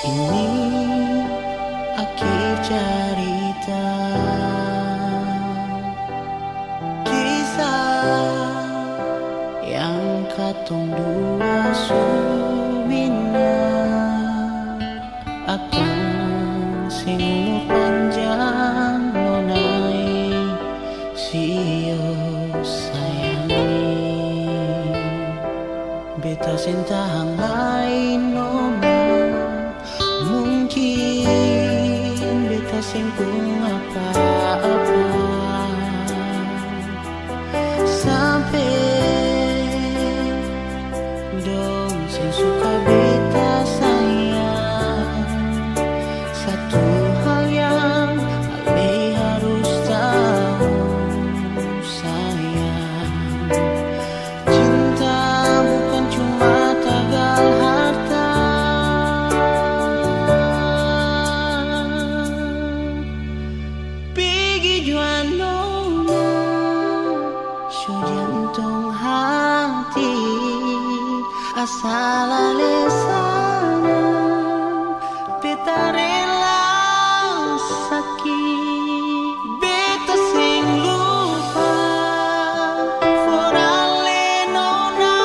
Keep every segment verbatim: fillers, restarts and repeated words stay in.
Ini akhir carita, kisah yang katong dua su bina. Akang seng umur panjang, nona e, sio sayang e. Beta seng tahang lai, nona. Mungkin beta seng pung apa-apa. Sampe dong seng suka beta sayang. Satu hal yang ale harus tau, sayang. Cinta bukan cuma tagal harta. Pigi jua nona su jantung hati, asal ale sanang. Beta rela saki, beta seng lupa for ale nona.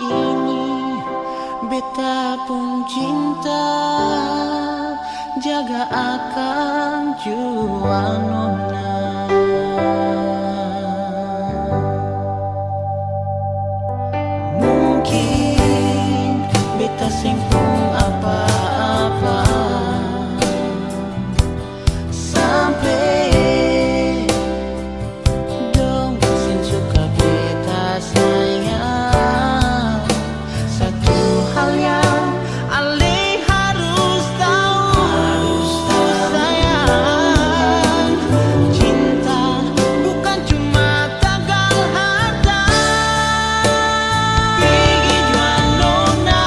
Ini beta pung cinta, jaga akang jua nona. Mungkin beta seng pung apa-apa, sampe dong seng suka beta sayang. Satu hal yang ale harus tau, sayang, cinta bukan cuma tagal harta. Pigi jua nona,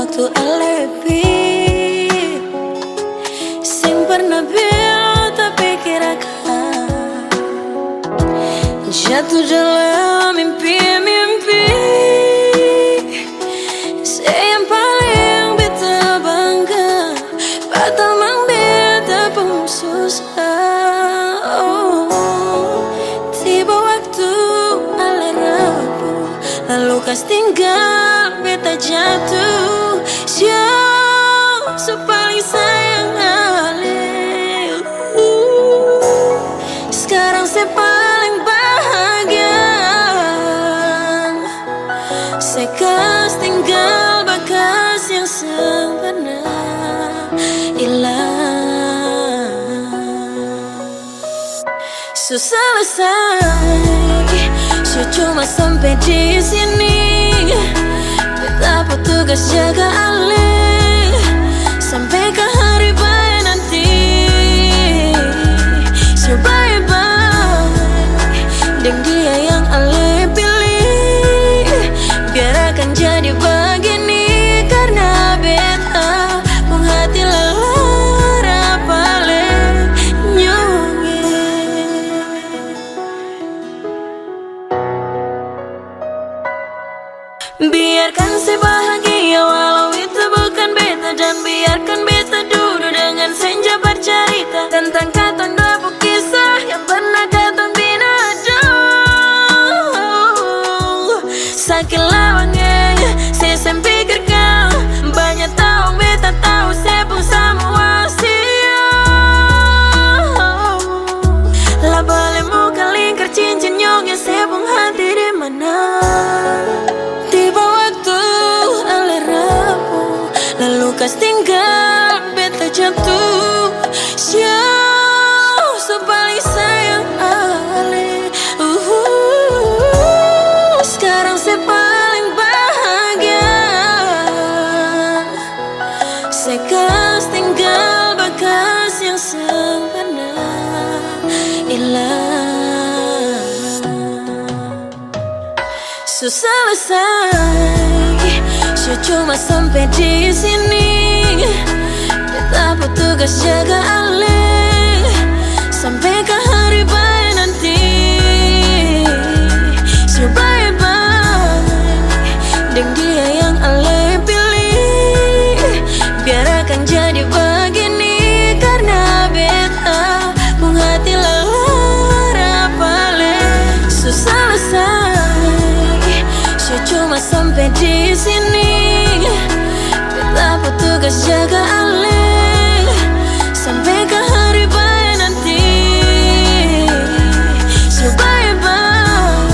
Tu ale pi, seng parna beta pikir akang. Jatuh dalam mimpi-mimpi, se yang paling beta bangga, batamang beta pung susah. Oh, tiba waktu ale rapu, lalu kas tinggal beta jatuh. Siapa su paling sayang ale? Uh, skarang se paling bahagia. Se kas tinggal bakas yang seng pernah ilang. Su selesai, su cuma sampe di sini. Beta pung tugas jaga ale sampe ka hari bae nanti. Su bae-bae deng dia yang ale pilih. Biar akang jadi bagini karna beta pung hati lelah dapa lenyong. Biarkan se bahagia walau itu bukan beta, dan biarkan beta dudu dengan senja bercerita tentang katong dua pung kisah yang pernah katong bina. Aduh, sakit lawang e, se seng pikirkan banya taong, beta tau se pung samua sia. La bale muka lingkar cincin nyong e, se pung hati di mana? Tiba waktu ale rapu, lalu kas tinggal beta jatuh. Siapa su paling sayang ale? Uhuh, skarang se paling bahagia. Se kas tinggal bakas yang seng pernah ilang. Su selesai, su cuma sampe di sini. Beta pung tugas jaga ale sampe ka hari bae nanti. Su bae-bae deng dia yang ale pilih. Biar akang jadi bagini karna beta pung hati lelah dapa le. Su selesai, su cuma sampe di sini. Beta pung tugas jaga ale sampe ka hari bae nanti. Su bae-bae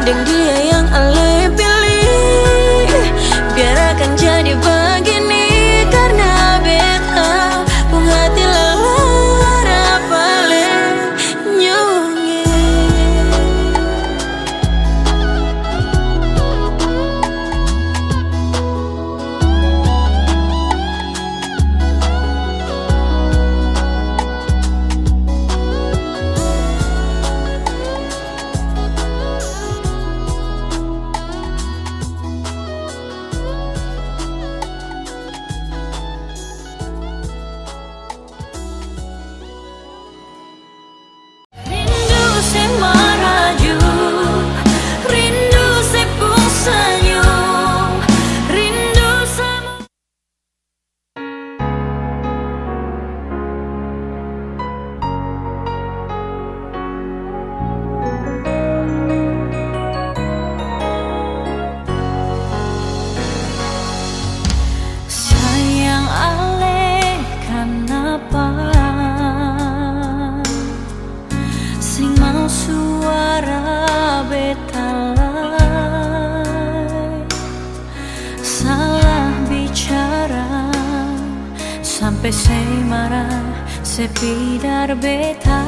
deng dia yang ale pilih. Biar akang jadi bagini karna beta pung hati lelah dapa lenyong e. Rindu se marayu, rindu se pung sanyum, rindu se Sayang ale kanapa seng mau suara beta lai. Salah bicara, sampe se mara, se pidar beta.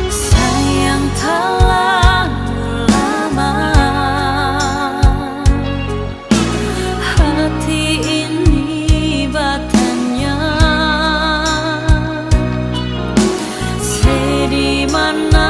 Sayang talalu lama. Hati ini batanya, se di mana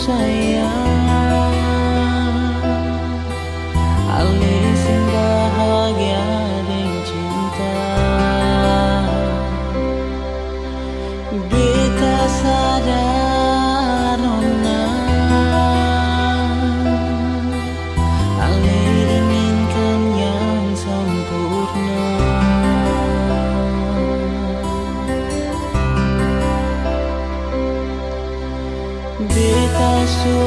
sayang, ale seng bahagia deng cinta. Beta sadar nona, ale inginkan yang sempurna. Beta su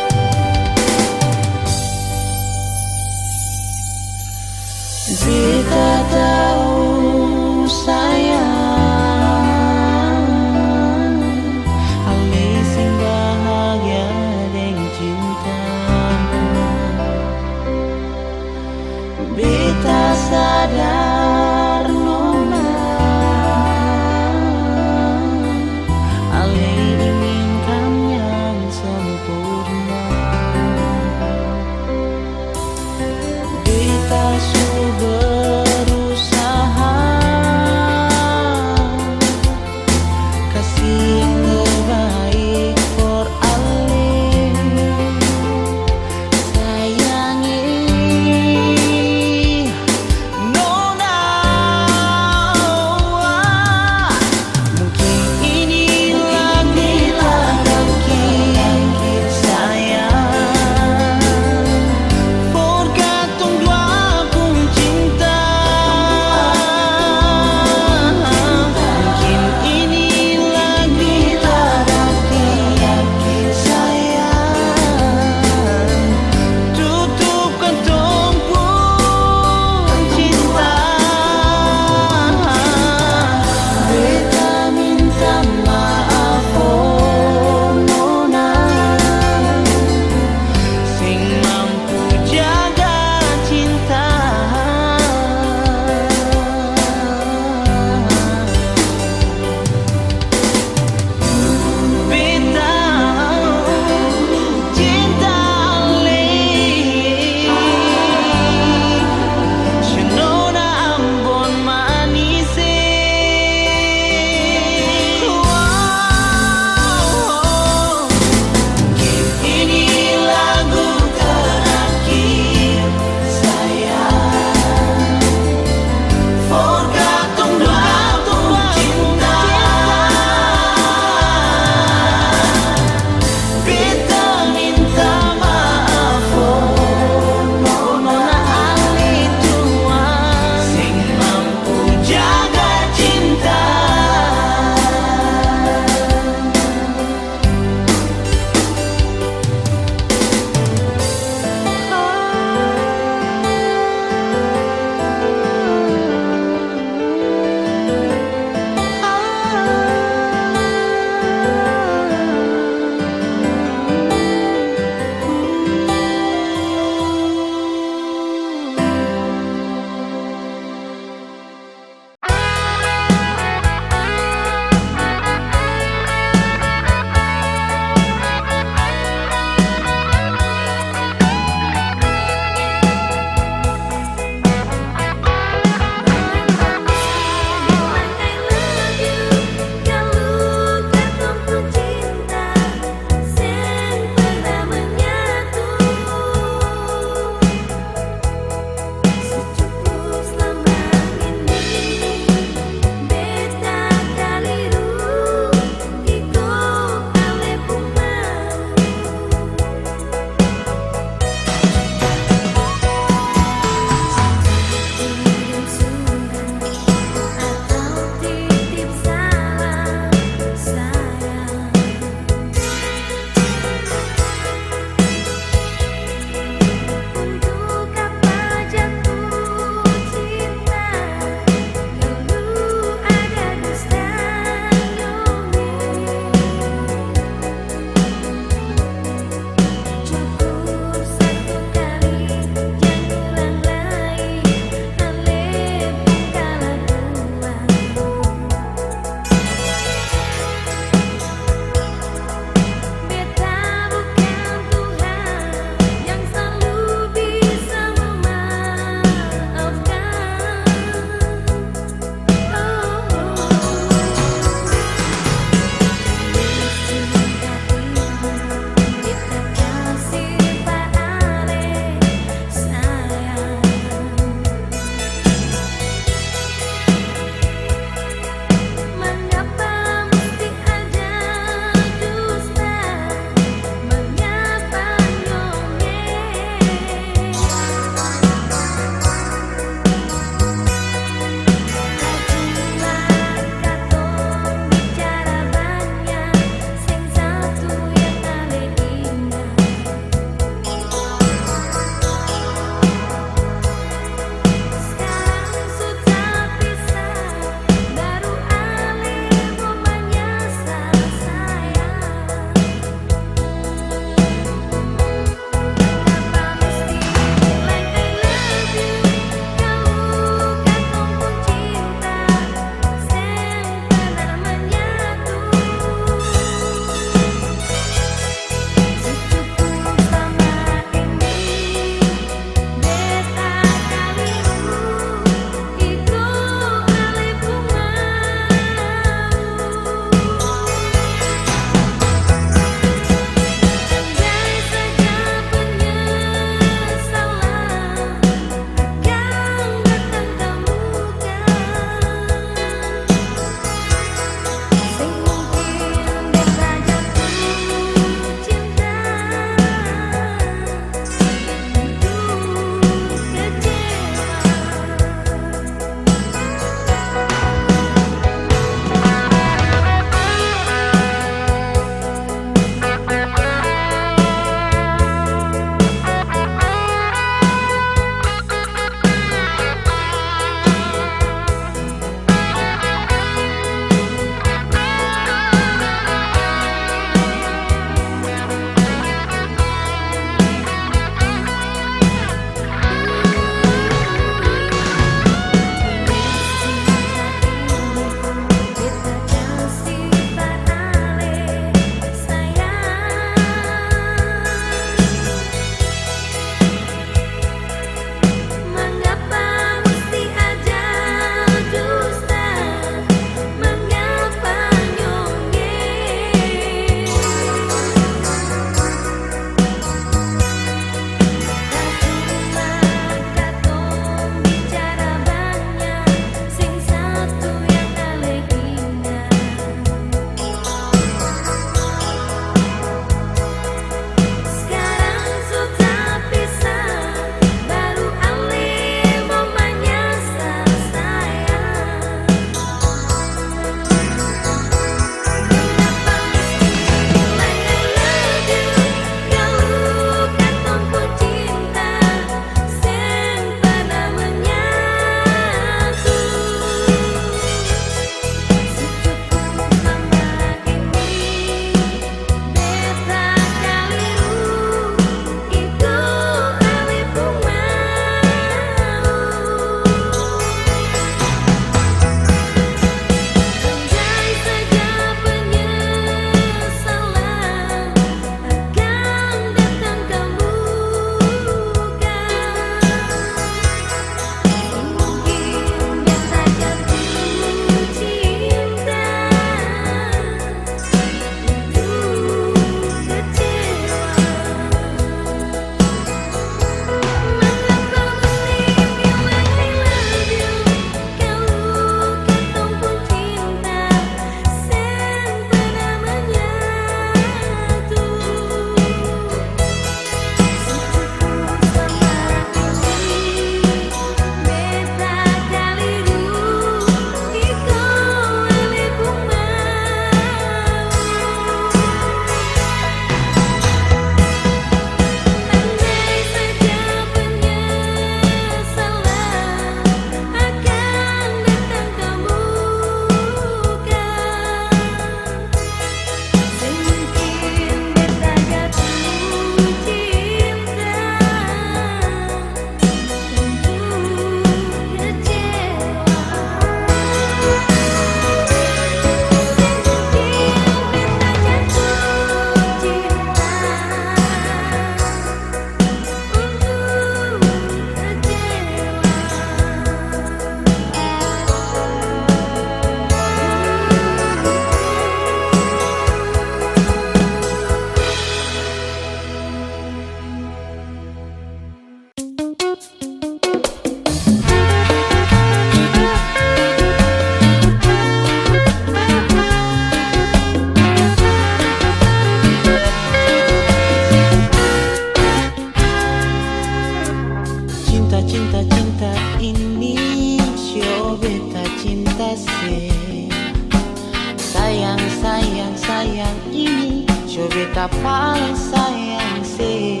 Yang ini, so beta paling sayang se.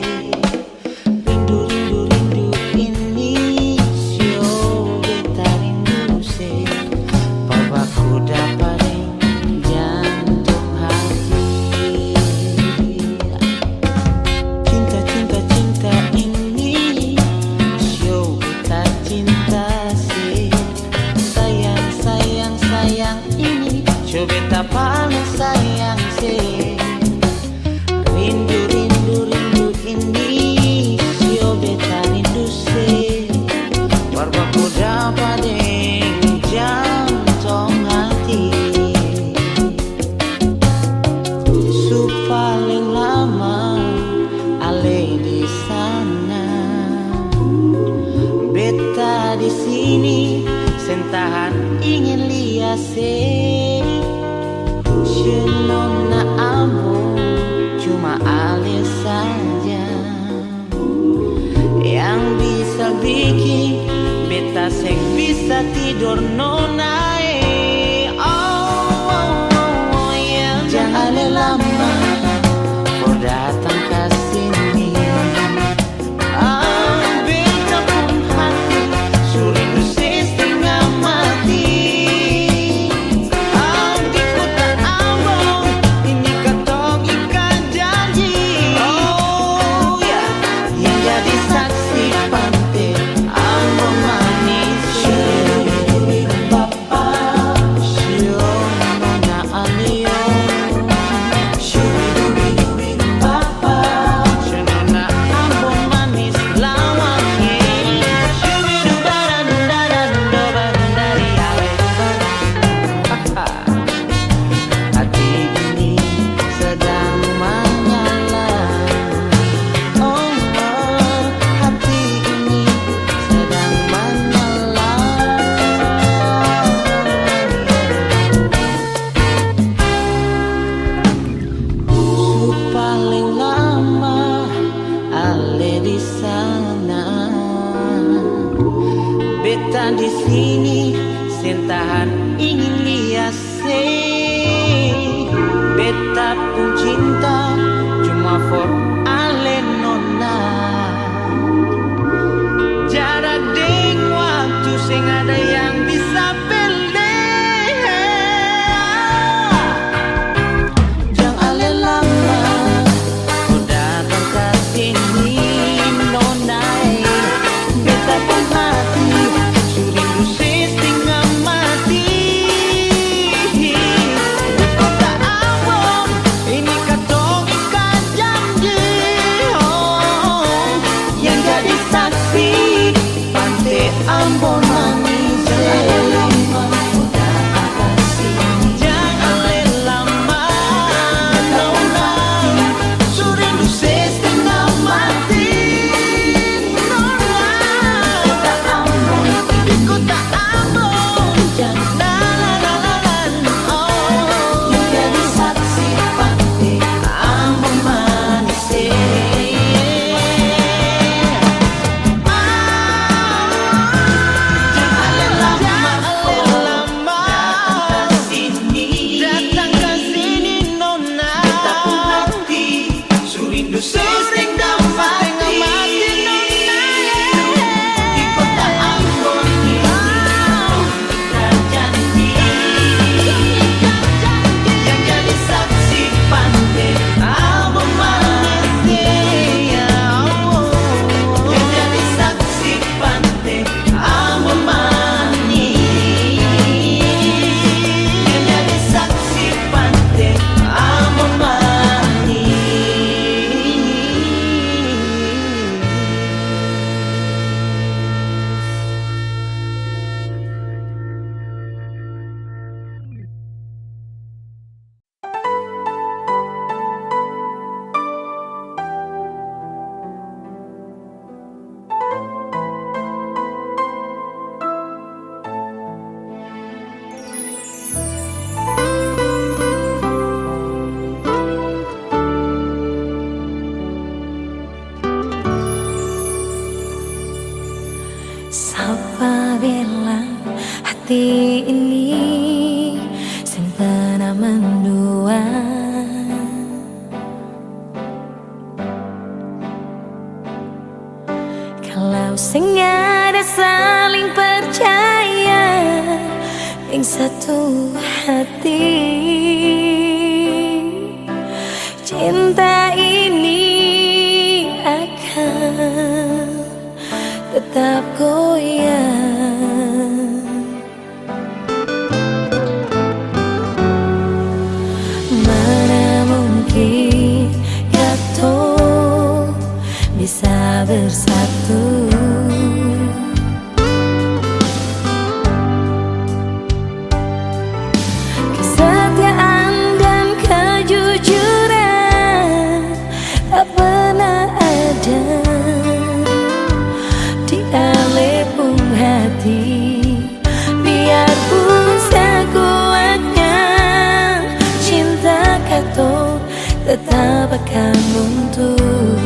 Rindu, rindu, rindu ini, sio beta rindu se. Par baku dapa deng jantong hati. Cinta, cinta, cinta ini, sio beta cinta se. Sayang, sayang, sayang ini, sio beta paling sayang se. Rindu, rindu, rindu ini, sio beta rindu se. Par baku dapa deng jantong hati. Su paling lama ale di sana. Beta di sini seng tahan ingin lia se. Si nona Ambon, cuma ale saja yang bisa biking beta seng bisa tidor, nona e. Oh, oh, oh, oh, yang jang ale lama for datang ka sini. Ah, beta pung hati su rindu se stenga mati. Ah, di kota Ambon ini katong ikat janji. Oh, ya. Yang jadi saksi pante Ambon manis. Sio nona Alio. Sio nona Ambon manis lawang e. Hati ini sedang manyala. Oh, oh, hati ini sedang manyala. Su paling lama ale di sana. Beta di sini seng tahan ingin lia se. Beta pung cinta cuma for ale nona. Jarak deng waktu seng ada yang bisa beli. Jang ale lama, ko datang ka sini, nona e. Beta pung hati su rindu se stenga mati. Di kota Ambon ini katong ikat janji, oh, yang jadi saksi pante Ambon manis e. Jang ale lama, nona, su rindu se stenga mati. Nona, di kota Ambon, jang, la, la, la, la, la, oh. Yang jadi saksi pante Ambon manis e. Sapa bilang hati ini seng pernah mendua? Seng ada saling percaya deng satu hati. Cinta ini akan tetap goyang. Mana mungkin katong bisa bersatu? Kesetiaan dan kejujuran tak pernah ada di ale pung hati. Biarpun sakuatnya cinta katong, tetap akan runtuh.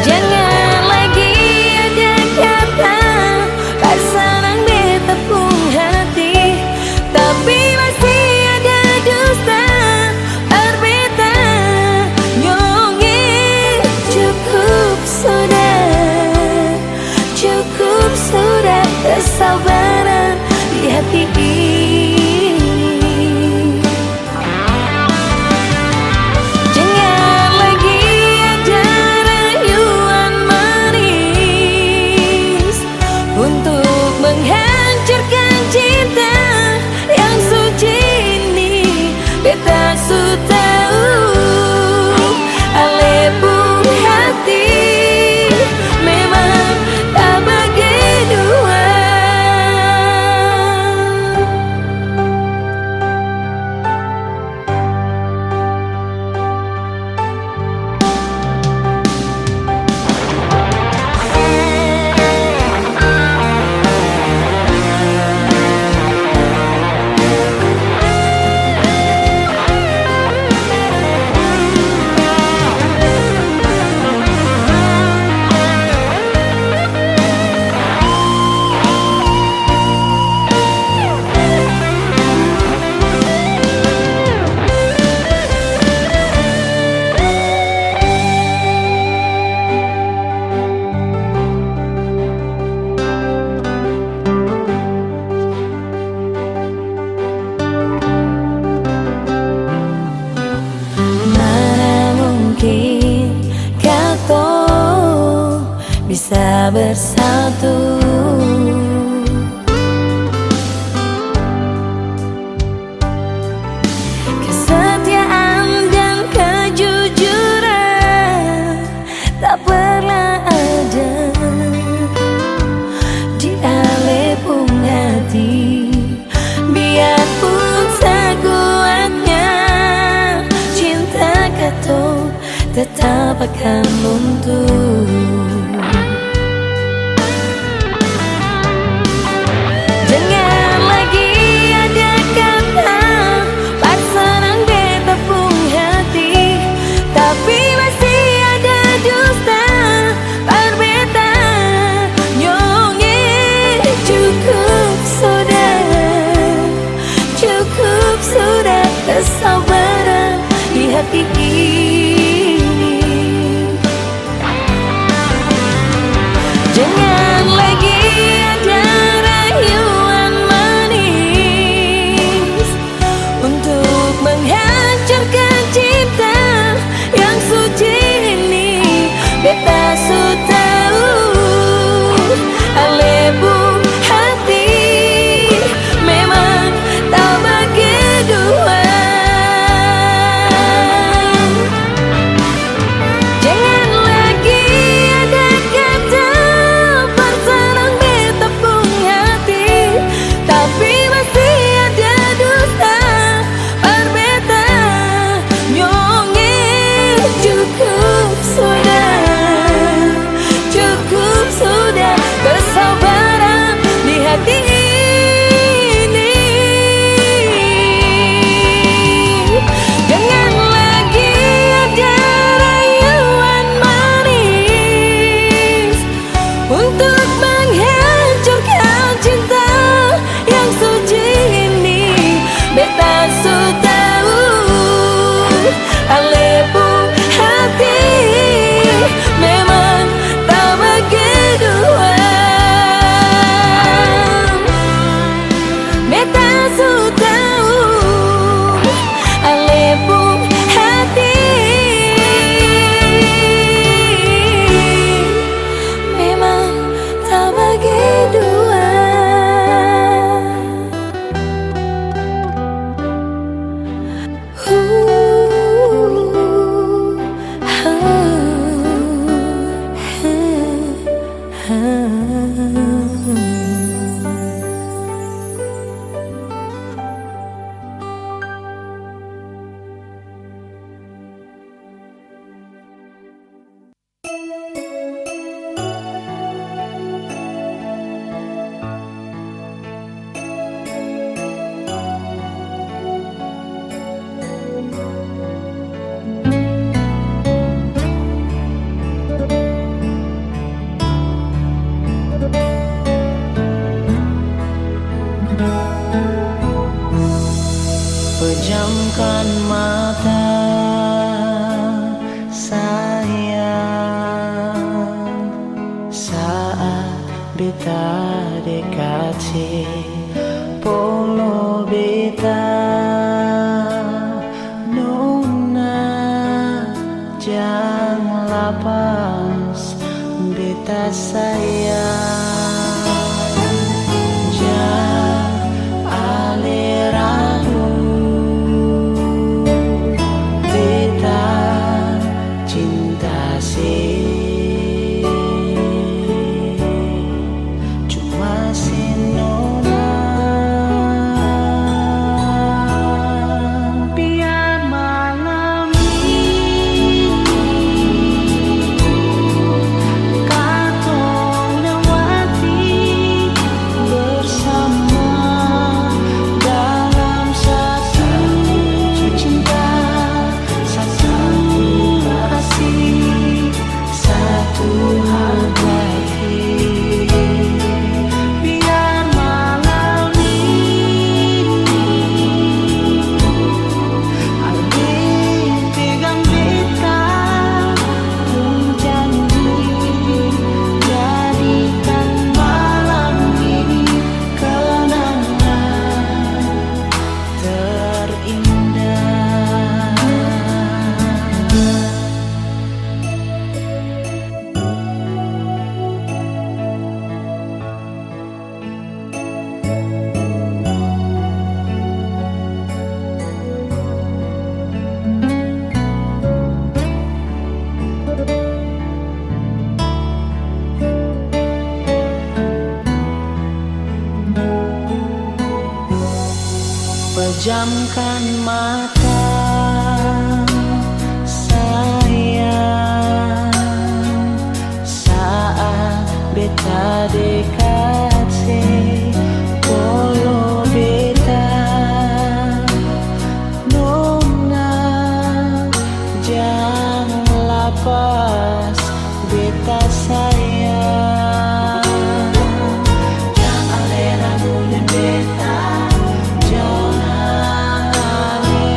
Jangan lagi ada kata par sanang beta pung hati, tapi masih ada dusta par beta. Nyong e, cukup sudah, cukup sudah kesabaran di hati ini. Jangan lagi ada rayuan manis untuk menghancurkan cinta yang suci ini. Beta su tau, ale pung hati memang tabage dua. Mana mungkin katong bisa bersatu? Kesetiaan dan kejujuran tak pernah ada di ale pung hati. Biarpun sakuatnya cinta katong, tetap akan runtuh. Jangan lagi ada kata par sanang beta pung hati, tapi masih ada dusta par beta. Nyong e, cukup sudah, cukup sudah kesabaran di hati ini. Jangan lagi ada rayuan manis untuk menghancurkan cinta yang suci ini. Beta su tau, ale pung hati memang tabage dua. Pejamkan mata, sayang, saat beta dekati, polo beta, nona jang lapas beta sayang. Jang ale ragu beta cinta se cuma si nona. Biar malam ini katong lewati bersama dalam satu cinta, satu kasih, satu hati. Biar malam ini ada yang pegang beta pung janji, jadikan malam ini kenangan terindah. Pejamkan mata, sayang, saat beta dekat se, polo beta, nona jang lapas beta sayang. Jang ale ragu deng beta, jang ale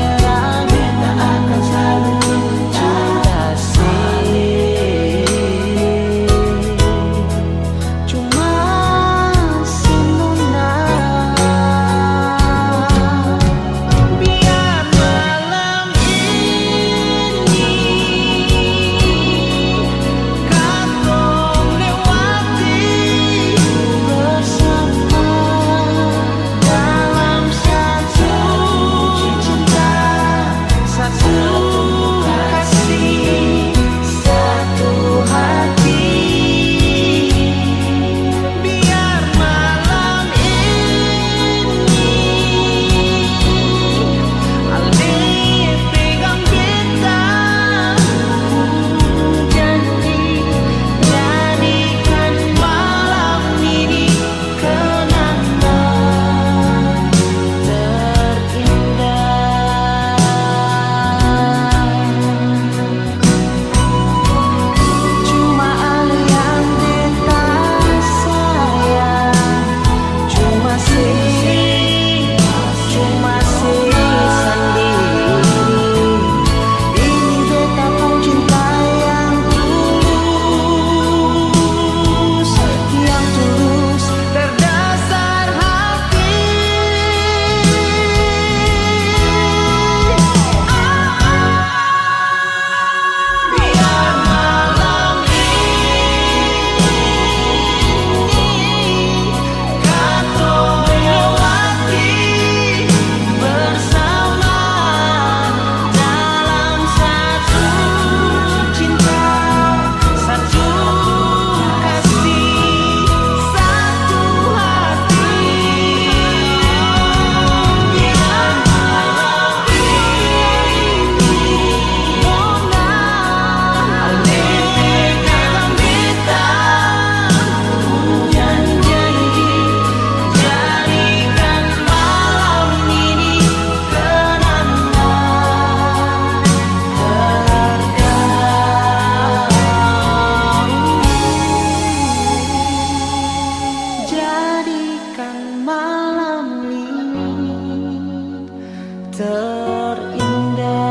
terindah.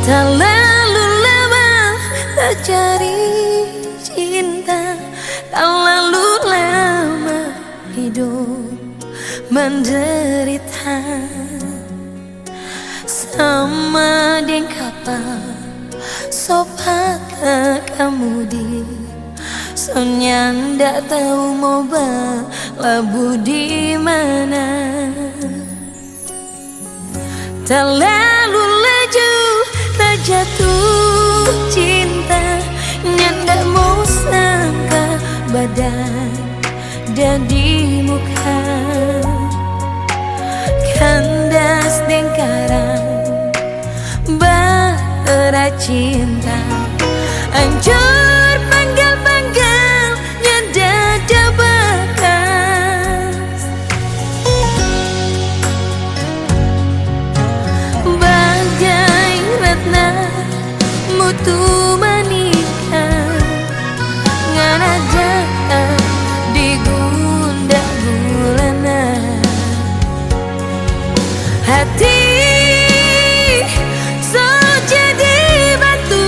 Talalu lama terjadi cinta, talalu lama hidup menderita. Sama deng kapal so patah kamudi, so nyanda tau mo balabuh di mana. Talalu laju tajatuh cinta, nyanda mo sangka badan dan di muka. Kandas deng karang, bara cinta ancor panggal-panggal, nyanda ada bakas. Bagai ratna mutu manika, ngana datang di gundah gulana. Hati so jadi batu,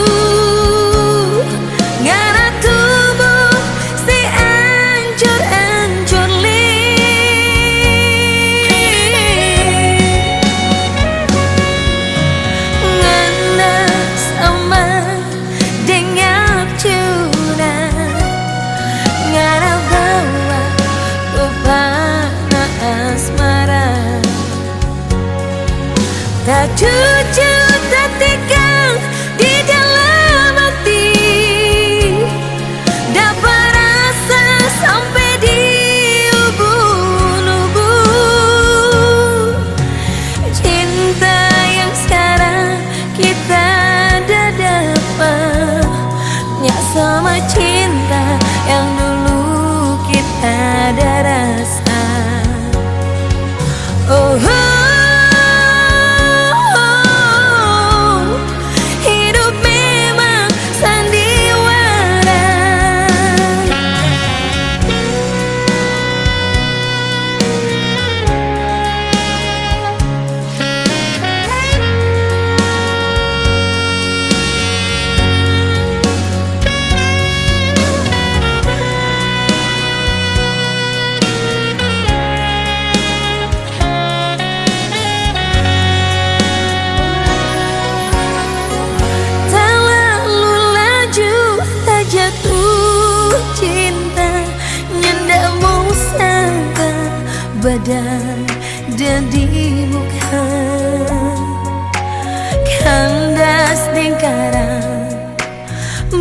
ngana tubuh se ancor-ancor lei. Ngana sama deng arcuna, ngana bawa tu pana asmara. Tacucu tatikang di dalam hati, dapa rasa sampe di ubun-ubun. Cinta yang skarang kita da dapa, nya sama cinta yang dulu kita da rasa. Oh, oh, oh, hidup memang sandiwara. Talalu laju tajatuh cinta, nyanda mo sangka badan dan di muka. Kandas deng karang,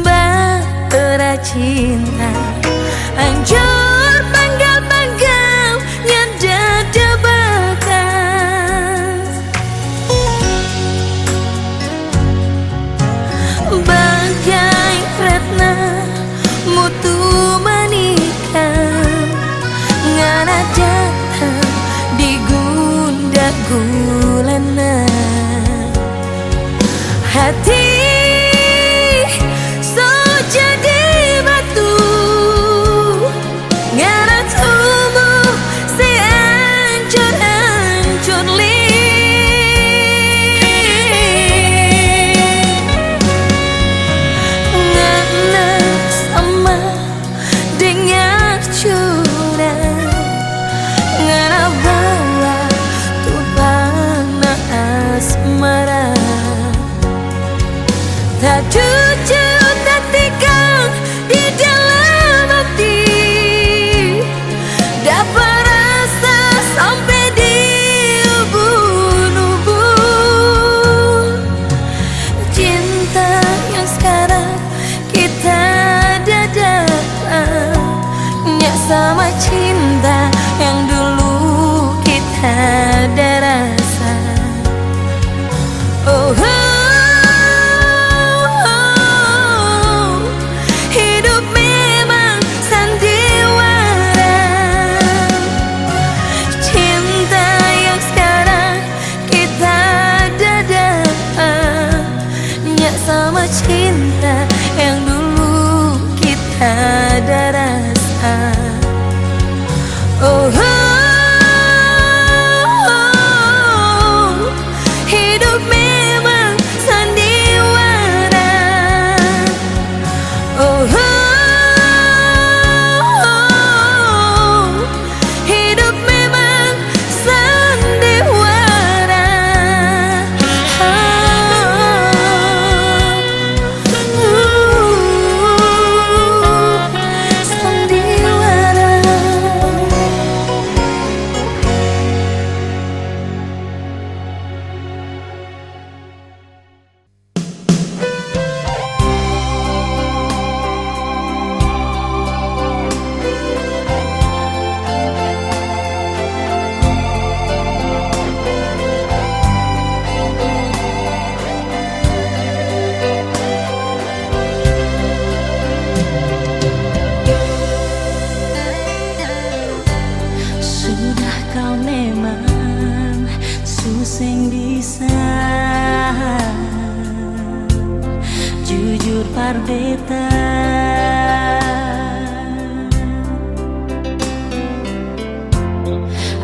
bara cinta ancor panggal-panggal, nyanda ada bakas. Bagai ratna mutu manika, ngana datang di gundah Bisa jujur par beta.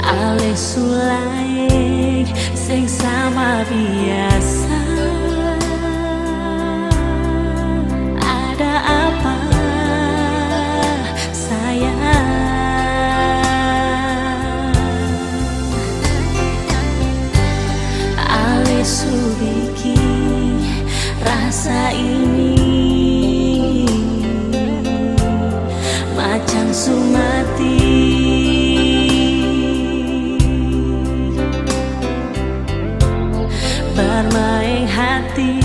Ale su laeng seng sama biasa. Ada apa, sayang? Ale su biking rasa ini macam su mati. Barmaeng hati,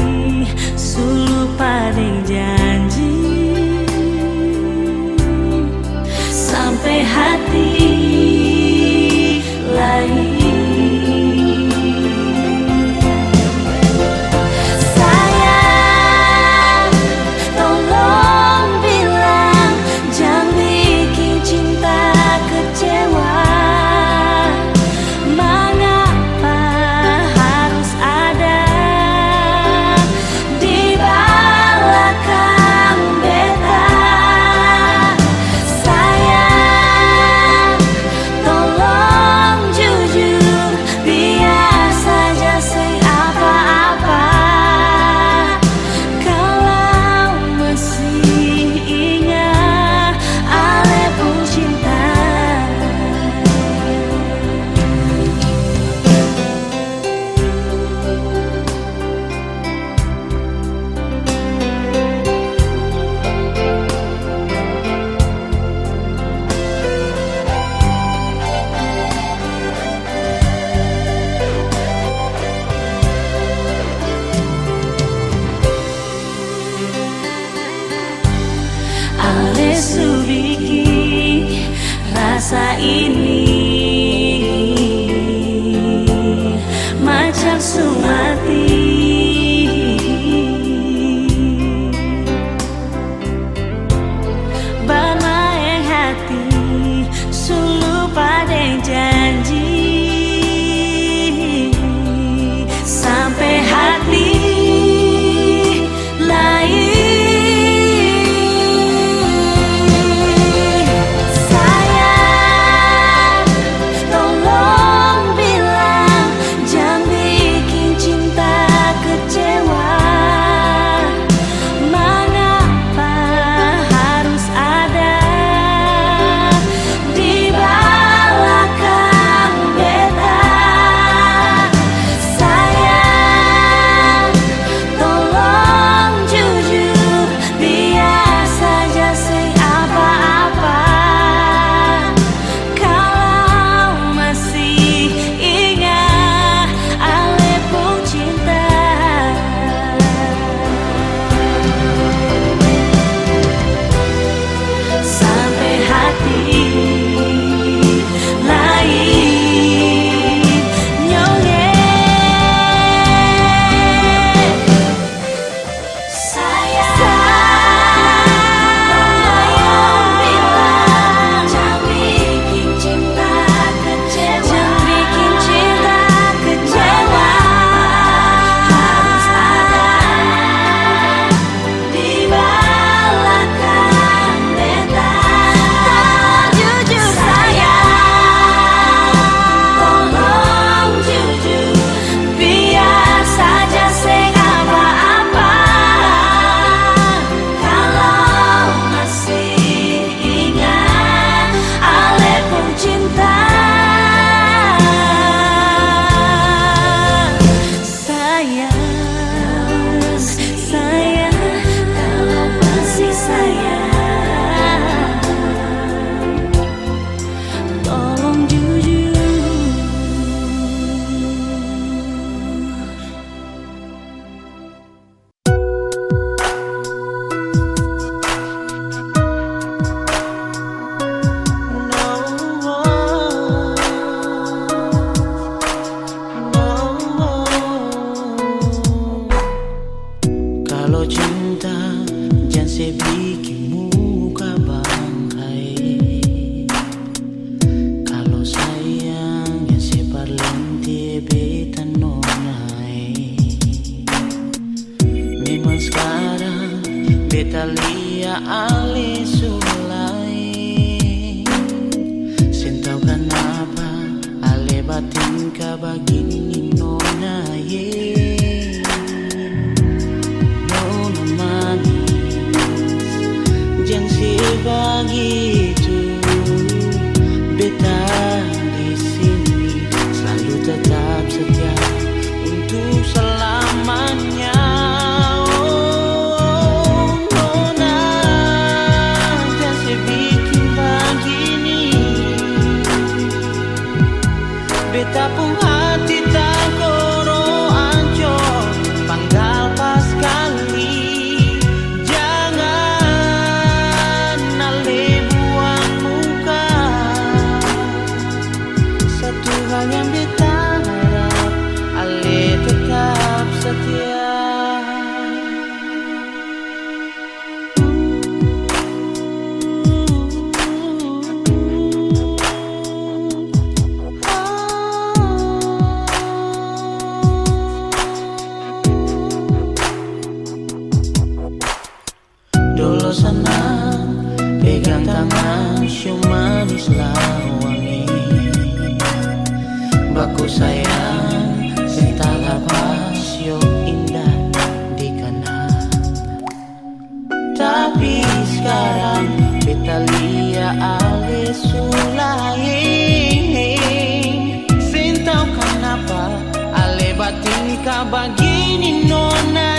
su lupa deng janji. Sampe hati lain. Sayang, tolong bilang, jang biking cinta kecewa. Mangapa harus ada di balakang beta? Sayang, tolong jujur, biar saja seng apa-apa. Kalau masih ingat ale pung cinta. Ale su biking rasa ini macam su mati. Barmaeng hati, su lupa deng janji. Sampe hati lain. Sayang, tolong bilang, jang biking cinta kecewa. Mangapa harus ada di balakang beta? Sayang, tolong jujur, biar saja seng apa-apa. Kalau masih ingat ale pung cinta. Sampe hati lain nyong e. Sayang, tolong bilang, jang biking cinta kecewa. Jang biking cinta kecewa. Harus ada di balakang beta. Tolong jujur, sayang. Tolong jujur. Biar saja seng apa-apa, kalau masih ingat ale pung cinta. Sayang, sayang, kalau masih sayang, tolong jujur. Kalo cinta, jang se biking muka bangkai. Kalo sayang, jang se parlente beta nona. Beta lia ale su laeng. Seng tau kanapa ale batingka bagini ni nona ye. Nona manis, jang se bagitu. Beta di sini slalu tetap setia untuk selamanya. Oh, nona, jang se biking bagini. Beta pung hati takoro ancor, panggal paskali. Jangan ale buang muka. Satu hal yang beta harap, ale tetap setia. Dolo sanang, pegang tangan, cium manis lawangi. Baku sayang, seng talapas, yo indah dikanang. Tapi skarang beta lia ale su laeng. Seng tau kanapa ale batingka bagini nona